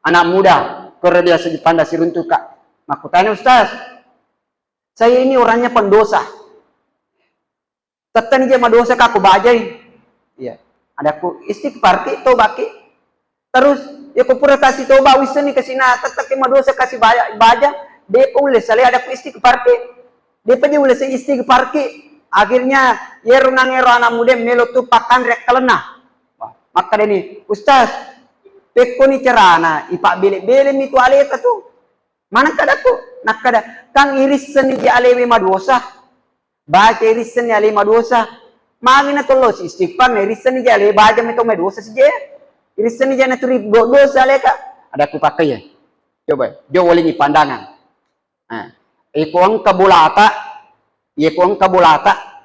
anak muda, kore biasa dipanda siruntuka. Makkutana, Ustaz, saya ini orangnya pendosa. Tettani je madosa ka ko bajai. Iya. Adakku, istighfar ki, toba ki. Terus, ya ko pura kasi toba, wisseni kasina, tettaki madosa kasi baja, baja. Depa ulle sale, adakku istighfar ki. Depa je ulle sale istighfar ki. Akhirnya, yero nang ero anak muda melo tu pakanre akkalenna. Wah, makkadani, Ustaz, pekkoni carana, ipabbele-bele mi tu aleta tu. Maneng kadakku, nakkada, kang irissenni je alewe madosa. Baca irissenni ale madosa. Magi na tollo si istighfar na irissenni je ale baja meto madosa si je. Irissenni je na turi do-, dosa aleka. Adakku pakkai ya. Coba, jo wolingi pandangan. Nah, iko engka bolata, iko engka bolata.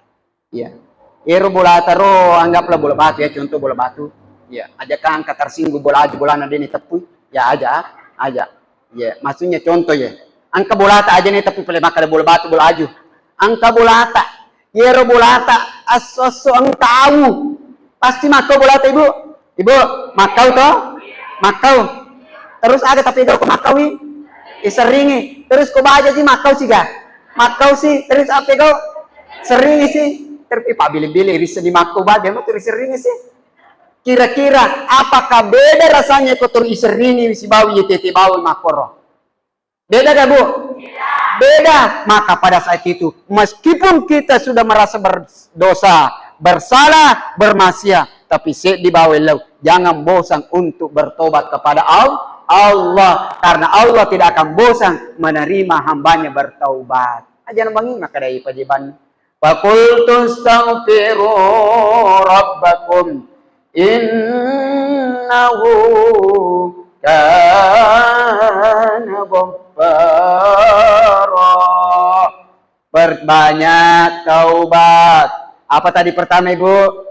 Iya. Ero bolata ro anggaplah bola batu ya, contoh bola batu. Iya, aja kan engka tersinggung bola aju bolana deni teppui. Ya aja, aja. Iya, maksudnya contoh ya. Engka bolata aja nih tapi pale makkada bola batu, bola aju. Engka bolata. Iyaro bolata esso-esso engka awu. Pasti makkau bolata, Ibu. Ibu, makkau to? Makkau. Terus aga tapegau ko makkaui? Iseringi. Terus ko bajaji makkau siga? Makkau si. Terus apegau? Seringi si. Terus pabili-bili risseng di makkau baja, mau riseringi si. Kira-kira apakah beda rasanya ko terus iseringi sibawa iya tete bawang makkoro? Beda gak, Bu? Beda. Maka pada saat itu, meskipun kita sudah merasa berdosa, bersalah, bermaksiat, tapi seddi bawang lo, jangan bosan untuk bertobat kepada Al-, Allah. Karena Allah tidak akan bosan menerima hambanya bertaubat. Aja nambangi maka dari pajiban. Faqultu astaghfiru rabbakum innahu kana ghaffara. Perbanyak taubat. Apa tadi pertama, Ibu?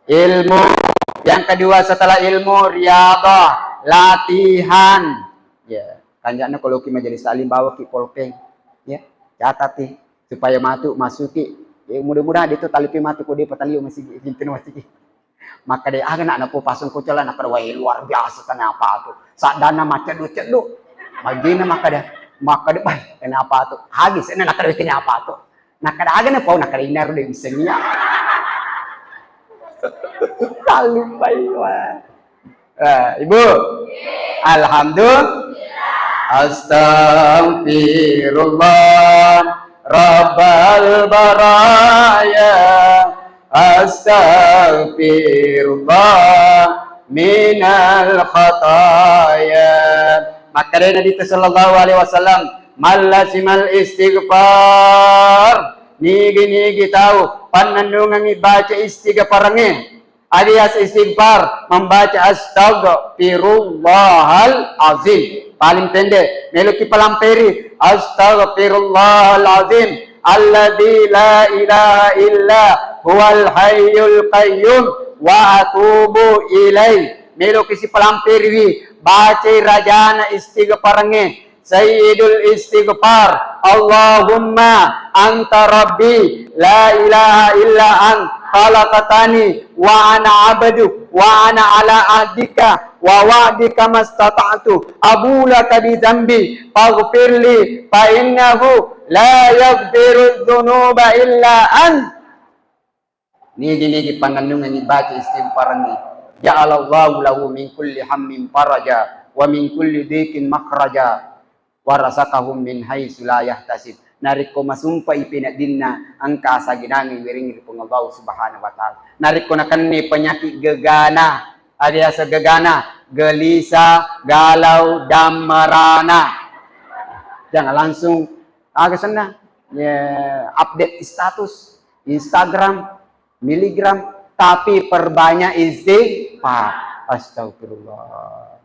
Ilmu. Yang kedua setelah ilmu, riyadhah, latihan. Ya, kanja'na kalau ki majelis taklim bawa ki polpeng. Ya, catat ki supaya matu masuki. Ya, mudah-mudahan itu talipi matu ko dia pataliu masigi, pintu masigi. Maka deh, aga nak napo pasung kucala nak kedua luar biasa kenapa tu. Sadana macam ceddu. Bagina maka deh, maka deh, bah, kenapa tu? Habis ini nak kedua kenapa tu? Nakkeda aga na pau, nakkeda inaro de wissengngi. Tallupai wa. Eh, Ibu. Alhamdulillah. Astaghfirullah rabbal baraya. Astaghfirullah minal khataya. Makkedai Nabi sallallahu alaihi wasallam, "Man lazimal istighfar." Nigi-nigi tau pannennungengngi baca istighfarangnge. Alias istighfar, membaca astaghfirullahal azim. Paling pendek, meloki palamperi, astaghfirullahal azim alladzi la ilaha illa huwal hayyul qayyum wa atubu ilaih. Meloki sipalamperiwi, bacai rajana istighfarangnge. Sayyidul istighfar, Allahumma anta rabbi la ilaha illa ant khalaqtani wa ana abduk wa ana ala ahdika wa wa'dika mastata'tu, abu laka bi dzambi faghfirli fa innahu la yaghfiru dzunuba illa ant. Nigi-nigi pannennungengngi baca istighfarangnge, ja'alallahu lahu min kulli hammin faraja wa min kulli dhiqin makhraja wa razaqahum min haitsu la yahtasib. Narekko masumpai peneddinna, engka asagenangi wiring ri Puang Allah Subhanahu wa Ta'ala. Narekko nakenne penyakit gegana, aga yaseng gegana, gelisah, galau, dan merana. Jangan langsung, aga senna, ya, update status Instagram, miligram, tapi perbanyak istighfar. Astagfirullah.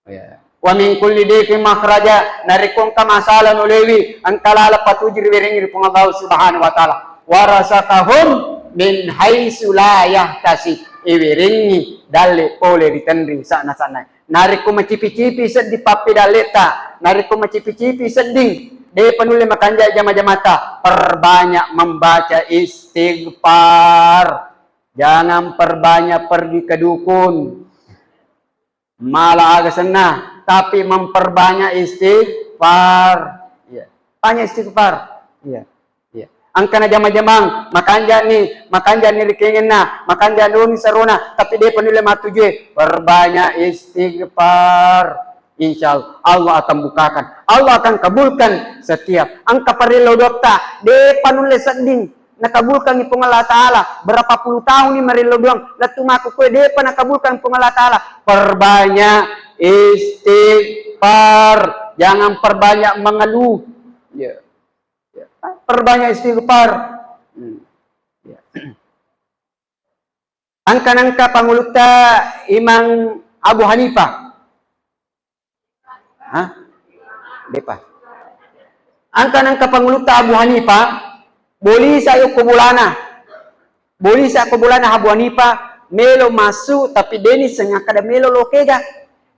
Ya. Wa min kulli dhiqin makhraja, narekko engka masalah nulewi, engka laleng patuju ri wiring ri Puang Allah Subhanahu wa Ta'ala. Wa razaqahum min haitsu la yahtasib. Iwiringngi dalle pole ri tenri sana-sana. Narekko macipi-cipi seddi pappedalleta, narekko macipi-cipi sedding, depa nulle makanja jama-jamata, perbanyak membaca istighfar. Jangan perbanyak pergi ke dukun. Mala aga senna, tapi memperbanyak istighfar. Iya. Tanya istighfar. Iya. Iya. Engkana jama-jamang, makanjani, makanjani rikengenna, makanjani doni sarona, tapi depa nulle matujue, perbanyak istighfar. Insya Allah, Allah akan bukakan, Allah akan kabulkan setiap engka parellau doatta, depa nulle sedding nakabulkangi Puang Allah Ta'ala. Berapa puluh tahun ini marellau doang, lettu makkukue depa nakabulkan Puang Allah Ta'ala. Perbanyak istighfar, jangan perbanyak mengeluh. Ya. Ya. Perbanyak istighfar. Hmm. Ya. Engka nengka pangulutta Imam Abu Hanifah. Hah? Depa. Engka nengka pangulutta Abu Hanifah, bolisa yokko bolana. Bolisa ko bolana Abu Hanifah, melo massu, tapi deni sengaja kada melo lokega.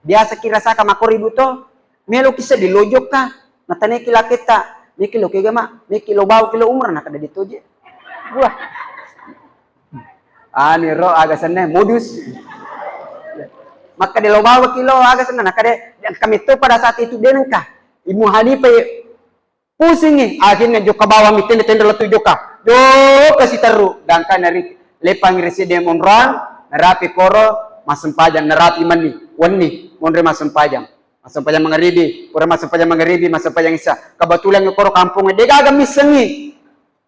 Biasa kira saka makoribu to, melo kisa di lojokka, nataneki laketta. Miki lo kega ma, miki lo bawa kilo umrah, nakkeda de toje. Wah. Anu ro aga senna modus. Makkeda lo bawa kilo aga senna, nakkeda kami to pada saat itu denengka. Ibu Hanifah pusingngi, akhirnya jokka bawang mi tenda-tenda lettu jokka. Jokka siterru, gangkana ri lepang ri sede monroang, narapi koro massempajang, narapi menni, wenni, monre massempajang. Massempajang mangaribi, pura massempajang mangaribi, massempajang isya. Kebetulan koro kampongnge degaga missengngi.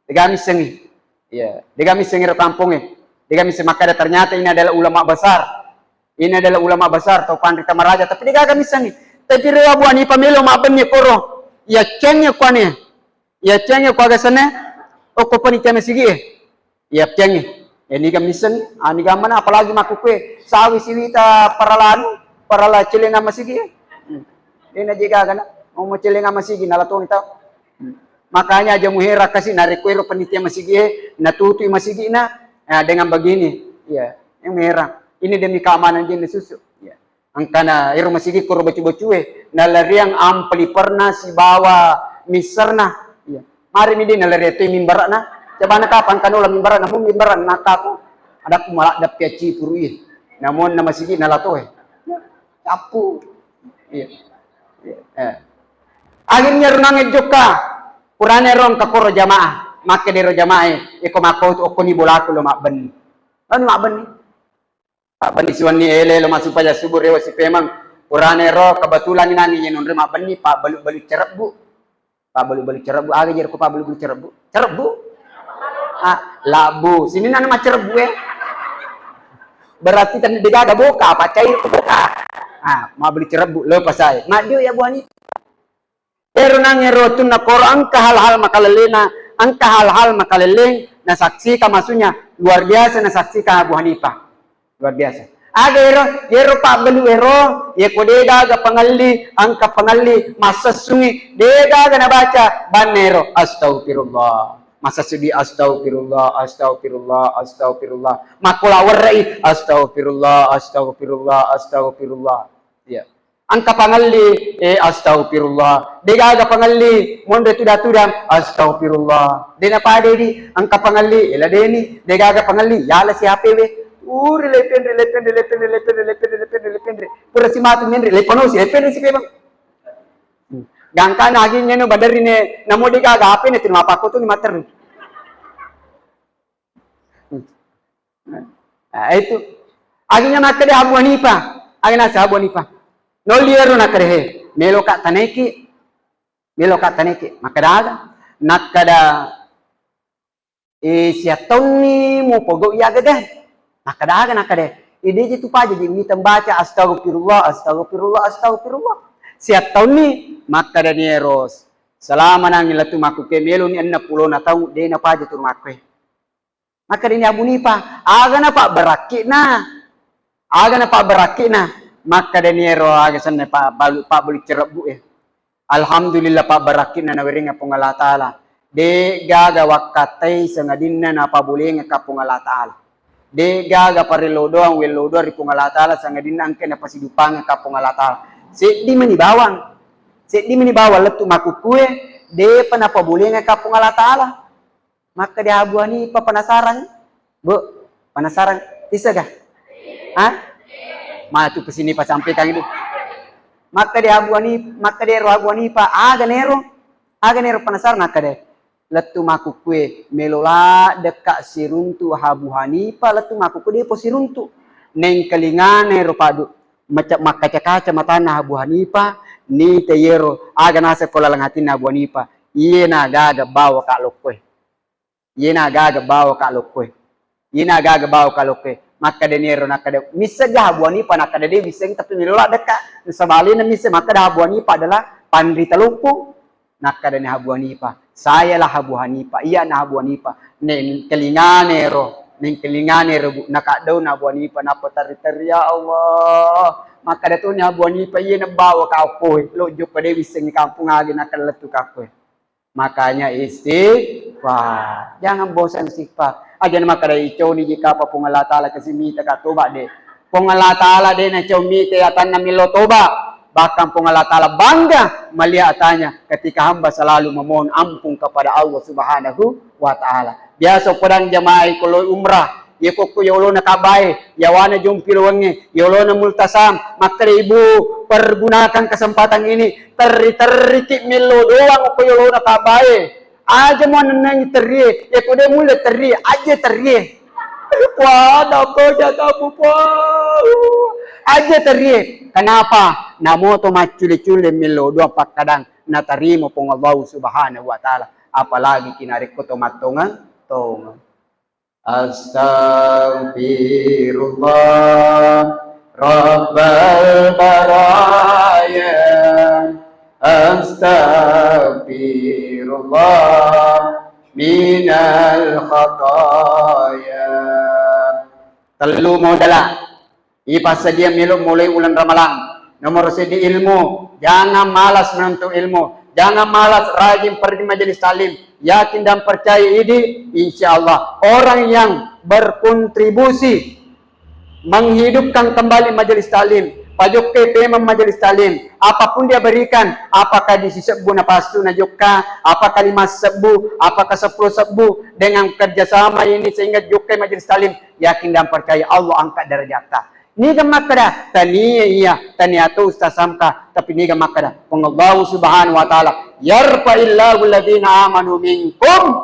Degaga missengngi. Iya, degaga missengngi ro kampongnge. Degaga misseng makkada ternyata ini adalah ulama besar. Ini adalah ulama besar, tau panrita maraja, tapi degaga missengngi. Tapi ro Abu Hanifah melo mabbenni koro. Iya ceng ya kuane. Iya ceng ya kuaga senne. Okko panitia masigi e. Iya ceng e. Ya niga missengngi. Ah, niga mana apalagi makkukue. Sawi siwita paralanu, parala celenga masigi e. Hmm. Dena jegagana. Mau celenga masigi nala toni tau. Hmm. Makanya aja muhera kasi narekko ero panitia masigi e, natutui masigina, nah, dengan begini. Iya, yang muhera. Ini demi keamanan jenis susu. Iya. Engkana ero masigi koro bacu-bacue, nalariang ampli perna sibawa misserna. Iya. Mari mi de nalariang toi mimbarana. Coba na kapang kanola mimbarana, pun mimbarana nakaku. Adakku maladda piacipuru iya. Namun na masigi nalatoe. Cappu. Iya. Iya. Eh. Akhirnya runange jokka. Purane ro engka koro jamaah. Makke dero jamaah e. Eko makko tu okkoni bolaku lo mabbenni. Lo ni mabbenni. Apa disuanni ele lo massempajang subuh rewe sipemeng. Purane ro kebetulan ni nani yenonre mabbenni pabbalu-balu cerebbu. Pabbalu-balu cerebbu, aga jero ko pabbalu-balu cerebbu? Cerebbu. Ah, labbu. Sini nana macerebbu e. Berarti tadi degaga boka, apa cair ko boka. Ah, mabbalu cerebbu lo pasai. Maddio ya buani. Ero nangero tunna koro engka hal-hal makalellena, engka hal-hal makalelleng nasaksikan, maksudnya luar biasa nasaksikan Abu Hanifah. Luar biasa. Aga ero, ero pabbalu ero, yeko degaga pangelli, engka pangelli, massessungi, degaga nabaca, banna ero, astagfirullah. Massessu di astagfirullah, astagfirullah, astagfirullah. Makkola werrei, astagfirullah, astagfirullah, astagfirullah. Iya. Engka pangelli, eh, astagfirullah. Degaga pangelli, monre tuda-tudang, astagfirullah. Dena pada di, engka pangelli, ela deni, degaga pangelli, yala si H P we. Uri lepenre, lepenre, lepenre, lepenre, lepenre, lepenre, lepenre. Pura si matu menre, lepono si, lepenre si pemang. Hmm. Gangkana aginnya no badarine, namo degaga H P ne, terima pakko tu ni materru. Hmm. Nah, itu. Akhirnya makkeda Abu Hanifah. Akhirnya si Abu Hanifah. Nolli ero nakkeda, he, meloka taneki. Meloka taneki. Makkeda aga? Nakkeda, eh, siattaunni mupogau iya gede. Nakkeda aga? Nakkeda, eh, deje tu paja je mita baca astagfirullah, astagfirullah, astagfirullah. Siattaunni, makkeda ni ero, selama nangi lettu makkuke meloni enneng pulona taung, de napaja tu makkuke. Makkedani Abu Nipa, aga na pabbarakkina? Aga na pabbarakkina? Makkedani ero aga senna pabbalu, pabbalu cerebbu e. Alhamdulillah pabbarakkina nawerengnga Puang Allah Ta'ala. De gaga wakkattai sangadinna napabolengekka Puang Allah Ta'ala. De gaga parello doang, wello doang ri Puang Allah Ta'ala sangadinna engka napasidupangekka Puang Allah Ta'ala. Seddi mani bawang. Seddi mani bawang lettu makkukkue, depa napabolengekka Puang Allah Ta'ala. Makkeda Abu Hanifah, penasaran? Bu, penasaran? Isega? Hah? Matu pesini pasampaikan itu. Makkeda Abu Hanifah, makkeda ero Abu Hanifah, aga nero? Aga nero penasaran? Makkeda, lettu makkukkue, melo laddekka siruntu Abu Hanifah, lettu makkukkue depo siruntu. Nengkalingana ero padu, maca-, makkaca-kaca matanna Abu Hanifah, nita yero, aga naseng ko laleng atinna Abu Hanifah, iyena gaga bawaka lokkoe. Iyena gaga bawaka lokkoe. Iyena gaga bawaka lokkoe. Makkedani ero, nakkeda, missegga Abu Hanifah? Nakkeda, de wisseng, tapi melo laddekka. Sebaliknya misseng, makkeda Abu Hanifah adalah panrita loppo. Nakkedani Abu Hanifah, sayalah Abu Hanifah, iyana Abu Hanifah. Nengkalingana ero, nengkalingana ero, Bu, nakaddauna Abu Hanifah, nappa terri-terri, ya Allah. Makkeda toni Abu Hanifah, iyena bawaka okkoe, lojokka de wissengngi kampung age nakkeda lettu kakkoe. Makanya istighfar. Jangan bosan istighfar. Aja na makkeda icau ni jika apa Puang Allah Ta'ala kasi mita ka toba de. Puang Allah Ta'ala de na cau mita atanna melo toba. Bahkan Puang Allah Ta'ala bangga melihat atanya ketika hamba selalu memohon ampun kepada Allah Subhanahu wa Ta'ala. Biasa podang jamaah ko lo umrah, yeko ko yolona Ka'bah e, yawana jompi lowangnge, yolona Multazam, makkeda ibu, pergunakan kesempatan ini, terri-terriki mello doang ko yolona Ka'bah e. Aja muannennangi terrie, yeko de mulle terrie, aja terrie. Wah, napa jatamu, Puang? Aja terrie. Kenapa? Namoto maccule-cule mello doang pakkadang natarima Puang Allah Subhanahu wa Ta'ala. Apalagi ki narekko to mattongeng-tongeng. Astaghfirullah Rabbal baraya. Astaghfirullah minal khataya. Tellu modala ipassadia melo mulai uleng Ramalang. Nomor seddi ilmu, jangan malas menuntut ilmu, jangan malas rajin pergi majelis taklim. Yakin dan percaya idi, insya Allah orang yang berkontribusi menghidupkan kembali majelis taklim, pajokkai pemeng majelis taklim, apapun dia berikan, apakah di sisebbu napasu najokka, apakah lima sebbu, apakah sepuluh sebbu, dengan kerjasama ini sehingga jokkai majelis taklim, yakin dan percaya Allah angkat derajatta. Niga makkeda, tania iya, tania to Ustaz Samka, tapi niga makkeda, Puang Allah Subhanahu wa Ta'ala, "Yarfa'illahu alladhina amanu minkum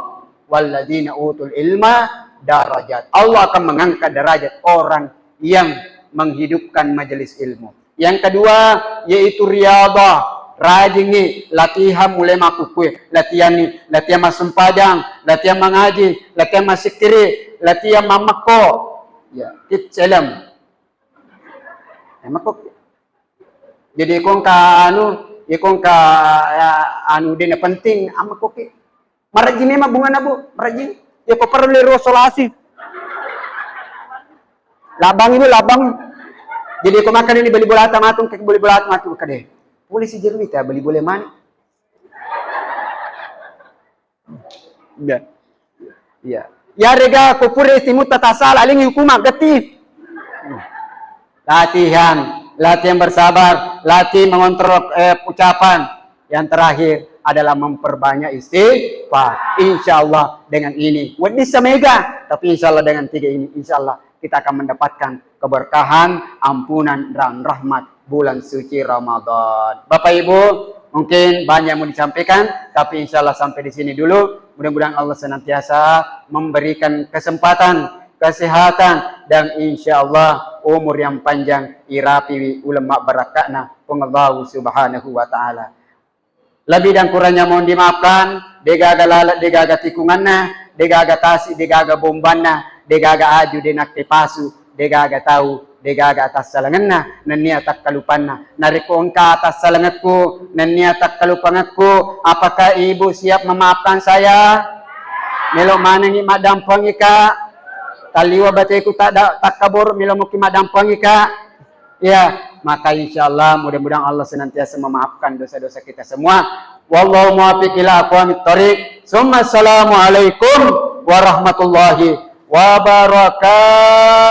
walladzina utul ilma darajat." Allah akan mengangkat derajat orang yang menghidupkan majelis ilmu. Yang kedua, yaitu riyadhah, rajingi latihan mulai makkukue, latihan ni, latihan massempajang, latihan mangaji, latihan massikkiri, latihan mammekko. Ya, kiccelem. Emang kok jadi iko engka anu, iko engka, ya, anu dena penting, amma koki. Marajing memang bungana, Bu, marajing. Ya ko perlu le ro solasi. Labang ibu, labang. Jadi ko makan ini beli bola ta matung, ke beli bola ta matung kade. Polisi jeruita beli bola mana? Iya. Iya. Yarega ko pura istimutta tasala, aling hukum gati. Latihan, latihan bersabar, latih mengontrol, eh, ucapan. Yang terakhir adalah memperbanyak istighfar. Insya Allah dengan ini, wedding semega, tapi insya Allah dengan tiga ini, insya Allah kita akan mendapatkan keberkahan, ampunan, dan rahmat bulan suci Ramadan. Bapak Ibu, mungkin banyak mau disampaikan, tapi insya Allah sampai di sini dulu. Mudah-mudahan Allah senantiasa memberikan kesempatan, kesehatan, dan insya Allah umur yang panjang, irapiwi uleng mabbarakakna Puang Allah Subhanahu wa Ta'ala. Lebih dan kurangnya mohon dimaafkan, degaga laleng, degaga tikunganna, degaga tasi, degaga bombanna, degaga aju, denakke pasu, degaga tau, degaga atassalengenna, nennia takkalupanna. Narekko engka atassalengekku, nennia takkalupangekku, apakah ibu siap memaafkan saya? Melo manengi maddampengika? Talliwa bateku tak da-, takkaboro, melo muki maddampengika? Ya, maka insya Allah mudah-mudahan Allah senantiasa memaafkan dosa-dosa kita semua. Wallahu muwaffiq ila aqwamit thariq. Summa assalamualaikum warahmatullahi wabarakatuh.